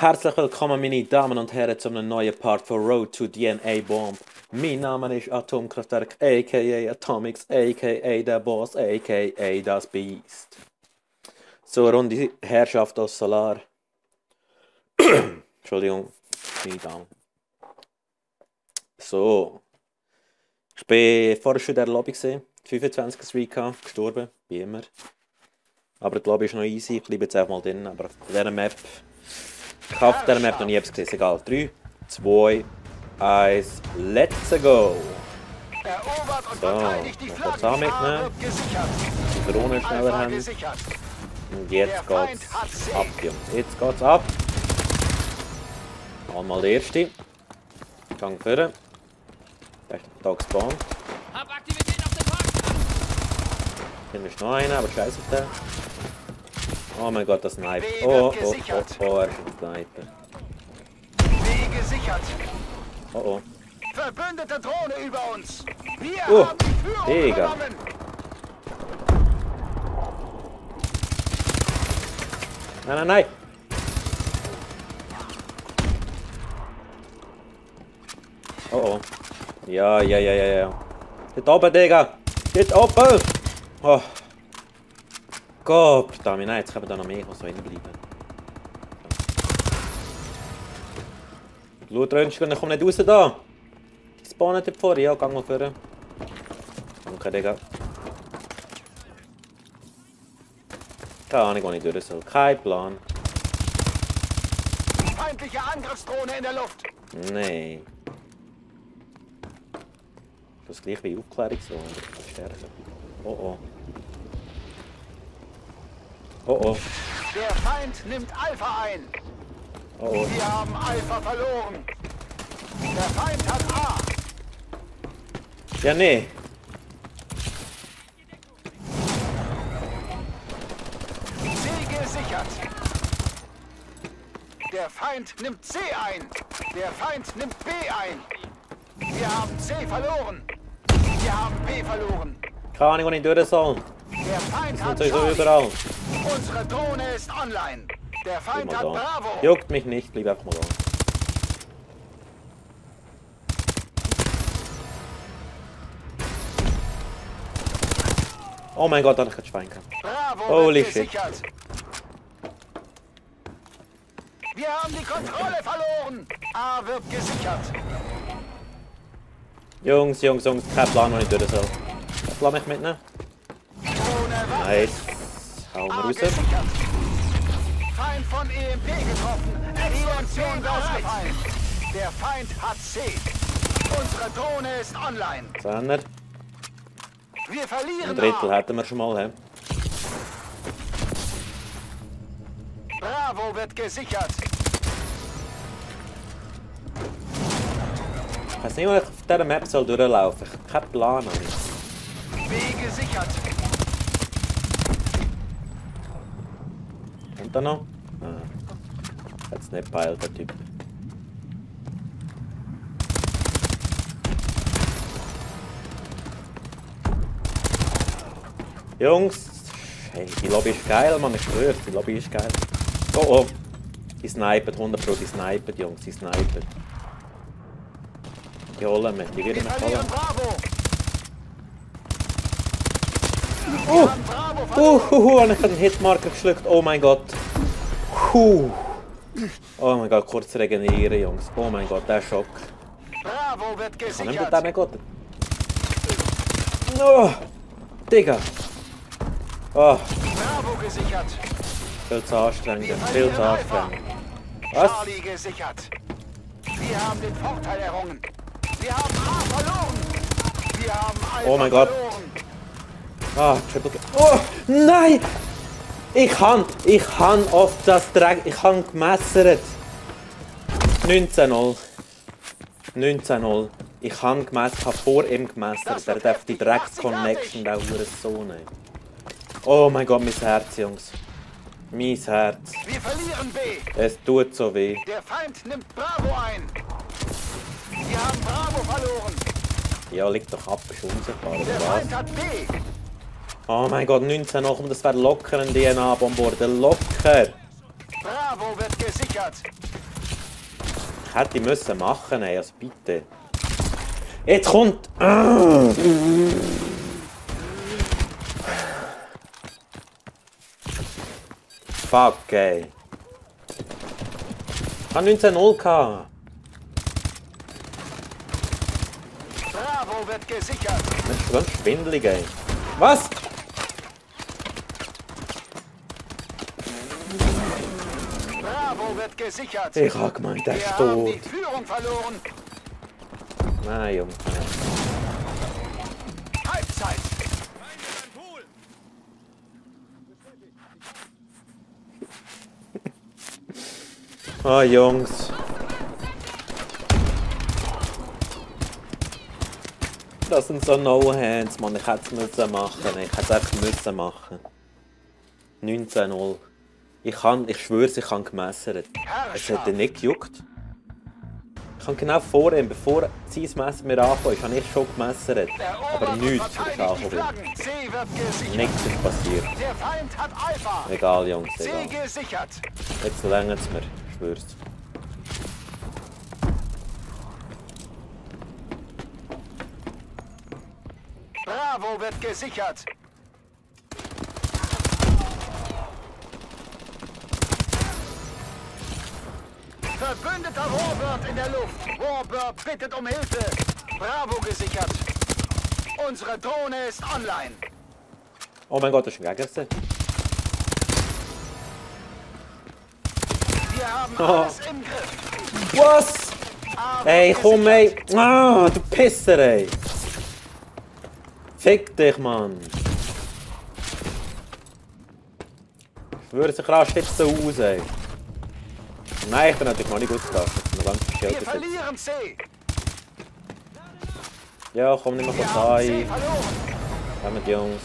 Herzlich willkommen, meine Damen und Herren, zu einem neuen Part von Road to DNA Bomb. Mein Name ist Atomkraftwerk, a.k.a. Atomics, a.k.a. der Boss, a.k.a. das Beast. So, runde Herrschaft aus Solar. Entschuldigung, meine Damen. So. Ich bin vorher schon in der Lobby gesehen, 25 Streak gestorben, wie immer. Aber die Lobby ist noch easy, ich bleibe jetzt einfach mal drin, aber auf dieser Map... Ich habe auf dieser Map noch nie etwas gesehen, egal. 3, 2, 1, let's go! So, noch kurz A mitnehmen. Die Drohne schneller haben. Und jetzt geht's ab, Jungs. Jetzt geht's ab. Einmal der erste. Gang führen. Da ist der Tag gespawnt. Hier ist noch einer, aber scheiß auf den. Oh mein Gott, das Sniper. Oh, er ist ein Sniper. Oh oh. Verbündete Drohne über uns. Wir haben die Führung Digga. übernommen. Nein, nein, nein. Oh oh. Ja. Dort oben, Digga. Dort oben. Oh. Gott, verdammt, nein, jetzt können wir da noch mehr, was so hinbleiben. Schau, Röntgen, ich komme nicht raus da. Die spawnen dort vor, ja, geh mal vor. Danke, Digga. Keine Ahnung, wo ich durch soll. Kein Plan. Feindliche Angriffsdrohne in der Luft. Nein. Das ist gleich wie Aufklärungsdrohne. Stärker. Oh oh. Oh oh. Der Feind nimmt Alpha ein. Oh oh. Wir haben Alpha verloren. Der Feind hat A. Ja, nee. C gesichert. Der Feind nimmt C ein. Der Feind nimmt B ein. Wir haben C verloren. Wir haben B verloren. Keine Ahnung, wo ich durch soll. Der Feind Das hat sind sowieso Charlie. überall. Unsere Drohne ist online. Der Bleib Feind mal hat da. Bravo. Juckt mich nicht, bleib einfach mal da. Oh mein Gott, da hab ich gerade Schwein gehabt. Bravo Holy wird shit. gesichert. Wir haben die Kontrolle verloren. A wird gesichert. Jungs, kein Plan, wo ich durch soll. Lass mich mitnehmen. Drohne wartet. Nice. Hauen wir A raus. gesichert. Feind von EMP getroffen. Explosion ausgefallen. Der Feind hat C. Unsere Drohne ist online. Zehner. Wir verlieren Ein Drittel A. hätten wir schon mal. He? Bravo wird gesichert. Ich weiß nicht, wo ich auf dieser Map soll durchlaufen soll. Ich habe keinen Plan. B gesichert. Und dann noch? Ah. Hat es nicht gepeilt, der Typ. Jungs, hey, die Lobby ist geil, Mann, ich schwör's, die Lobby ist geil. Oh oh, die snipert, 100 Pro, die snipert, Jungs, die snipert. Die holen mich, die Wir werden mich verlieren holen. Bravo. Wir haben Bravo verloren. Ich habe einen Hitmarker geschluckt, oh mein Gott. Oh mein Gott, kurz regenerieren, Jungs. Oh mein Gott, der Schock. Bravo wird Kann ich mit gesichert. dem Gott? Oh, Digga. Oh, Bravo gesichert. viel zu anstrengend, Wir viel verlieren zu Alpha. anstrengend. Was? Charlie gesichert. Wir haben den Vorteil errungen. Wir haben A verloren. Wir haben Alpha Oh mein Gott. verloren. Ah, Triple Kill. Oh, nein! Ich han auf das Dreck, ich han gemessert. 19-0. 19-0. Ich han gemessert, ich hab vor ihm gemessert. Der darf die Drecks-Connection da so nehmen. Oh mein Gott, mein Herz, Jungs. Mein Herz. Wir verlieren B. Es tut so weh. Der Feind nimmt Bravo ein. Wir haben Bravo verloren. Ja, liegt doch ab, ist unsichtbar, Der oder was? Feind hat B. Oh mein Gott, 19 noch, das wäre locker ein DNA-Bombarde. Locker! Bravo Bravo wird gesichert. Hätte ich müssen machen, ey, also bitte. Jetzt kommt... Fuck, ey. Ich habe 19-0 gehabt. Bravo wird gesichert. Das ist ganz schwindelig, ey. Was? Bravo wird gesichert. Ich hab gemeint, der Wir ist haben tot. die Führung verloren. Nein, Junge. Halbzeit. Ah, Jungs. Das sind so No-Hands, Mann. Ich hätte es müssen machen. Ich hätte es einfach müssen machen. 19-0. Ich schwör's, ich habe gemessert. Es hat ihn nicht gejuckt. Ich habe genau vor ihm, bevor sein Messer mir angekommen ist, habe ich schon gemessert. Aber nichts für den Ankommen. C wird gesichert. Nichts ist passiert. Der Feind hat Alpha. Egal, Jungs, C egal. gesichert. Jetzt längert es mir, ich schwör's. Bravo wird gesichert. Verbündeter Warbird in der Luft. Warbird bittet um Hilfe. Bravo gesichert. Unsere Drohne ist online. Oh mein Gott, das ist ein Gegner. Wir haben alles im Griff. Was? A wird Ey, komm, gesichert. ey. Ah, du Pisser, ey. Fick dich, Mann. Ich würde sich rasch jetzt so aus, ey. Nein, ich bin natürlich noch nicht gut gedacht. Ich bin noch ganz Wir verschilt jetzt. verlieren C. Ja, komm nicht mehr Wir kurz haben C rein. verloren. Kommt, Jungs.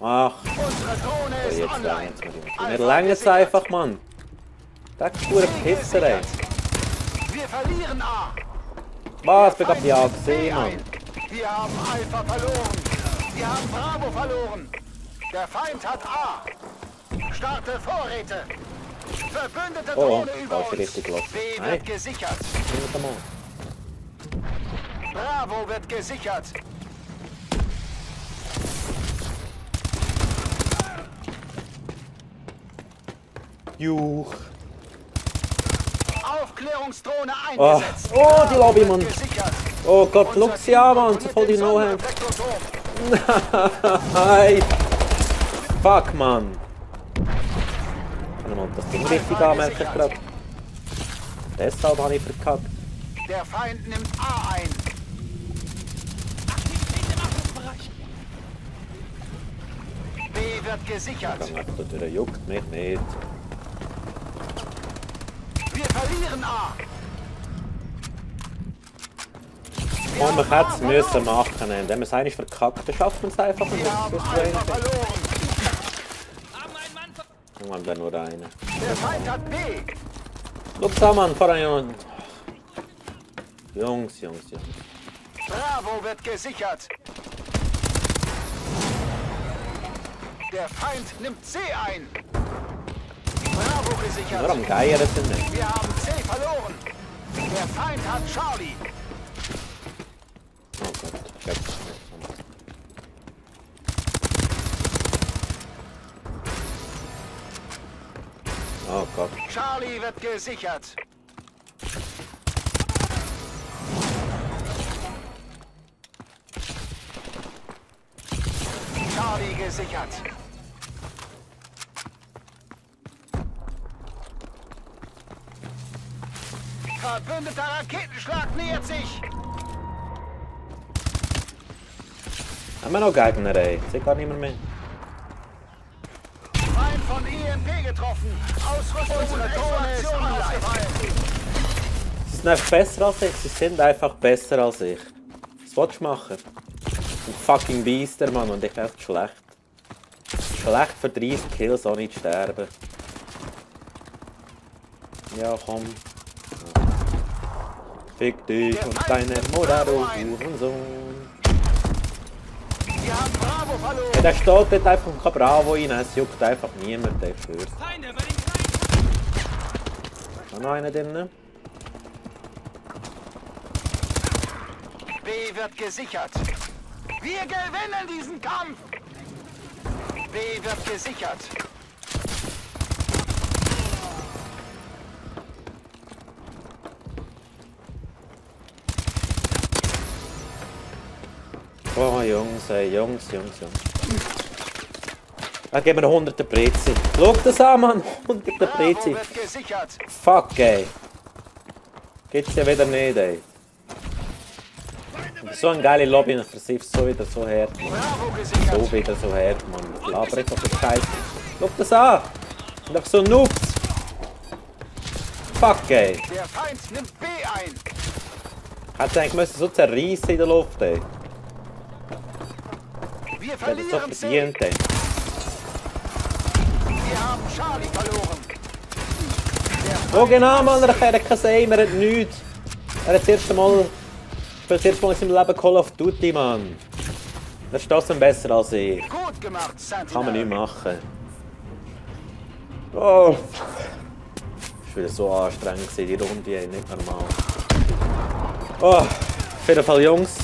Ach, Unsere Drohne oh, ist jetzt online. längert es mir. Alpha Mir längert es gesichert. einfach, Mann. Der pure Pisser, ey. Wir verlieren A. Was? Ich hab die A gesehen, Mann. Wir haben Alpha verloren. Wir haben Bravo verloren. Der Feind hat A. Starte Vorräte. Verbündete Oh, Drohne über falsche uns. Richtung gelaufen. B Nein. wird gesichert. Warte mal. Bravo wird gesichert. Juch. Aufklärungsdrohne Oh, eingesetzt. oh, die Lobby, Wird Mann. gesichert. Oh Gott, Unser Luxia, Mann. So Team voll die kontrolliert den No-Hand. Sondervektorturm. Nein. Fuck, Mann. Kann ich mal das Ding richtig anmerken, ich glaube. Deshalb habe ich verkackt. Der Feind nimmt A ein. B wird gesichert. Ich einfach da durch, juckt mich nicht. Wir verlieren A. Komm, ich hätte es müssen machen. Und wenn man es einmal verkackt, dann schafft man es einfach nicht. Wir haben Das ist Alpha wenig. verloren. Irgendwann wäre nur einer. Der Feind hat B. Luxia, Mann, vor allem. Jungs, Jungs, Jungs. Bravo wird gesichert. Der Feind nimmt C ein. Bravo Nur gesichert. am Geier sind wir. Wir haben C verloren. Der Feind hat Charlie. Oh Gott, ich hab's nicht. Oh Gott. Charlie wird gesichert. Charlie gesichert. Verbündeter Raketenschlag nähert sich. Haben wir noch Gegner, ey? Ich sehe gar niemand mehr. Feind von EMP getroffen. Ausrüstung und Drohne ausgefallen. Sie sind einfach besser als ich. Sie sind einfach besser als ich. Was willst du machen? Ein fucking Biester, Mann, und ich bin echt schlecht. Schlecht für 30 Kills, ohne zu sterben. Ja, komm. Fick dich und deine Mutter, du Hurensohn. Wir haben Bravo verloren. Ja, der steht dort einfach und kann Bravo rein. Es juckt einfach niemand, der schwört. Noch einer drin. B wird gesichert. Wir gewinnen diesen Kampf. B wird gesichert. Oh Jungs, ey, Jungs. Ah, gib mir 100 Prezi. Schau das an, Mann. 100 Prezi. Bravo wird gesichert. Fuck, ey. Geht's ja wieder nicht, ey. So eine geile Lobby, ich versiff so wieder so hart. Bravo gesichert. So wieder so hart, Mann. Laber jetzt auf das Scheiße. Schau das an. Sind doch so Noobs. Fuck, ey. Der Feind nimmt B ein. Hätte eigentlich müssen so zerreißen in der Luft, ey. Wir Ich hätte es so verlieren C. verdient, ey. Wir haben Charlie verloren. Oh genau, Mann, er hat kein Aim, er hat nichts. Er hat das erste Mal in seinem Leben Call of Duty, Mann. Das ist das besser als ich. Gut gemacht, Kann man nicht Sentinel. machen. Oh. Das war wieder so anstrengend, die Runde, ey, nicht normal. Oh, auf jeden Fall, Jungs.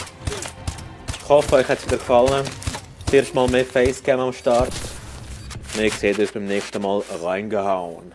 Ich hoffe, euch hat es wieder gefallen. Das erste Mal mehr Facecam am Start. Wir sehen uns beim nächsten Mal reingehauen.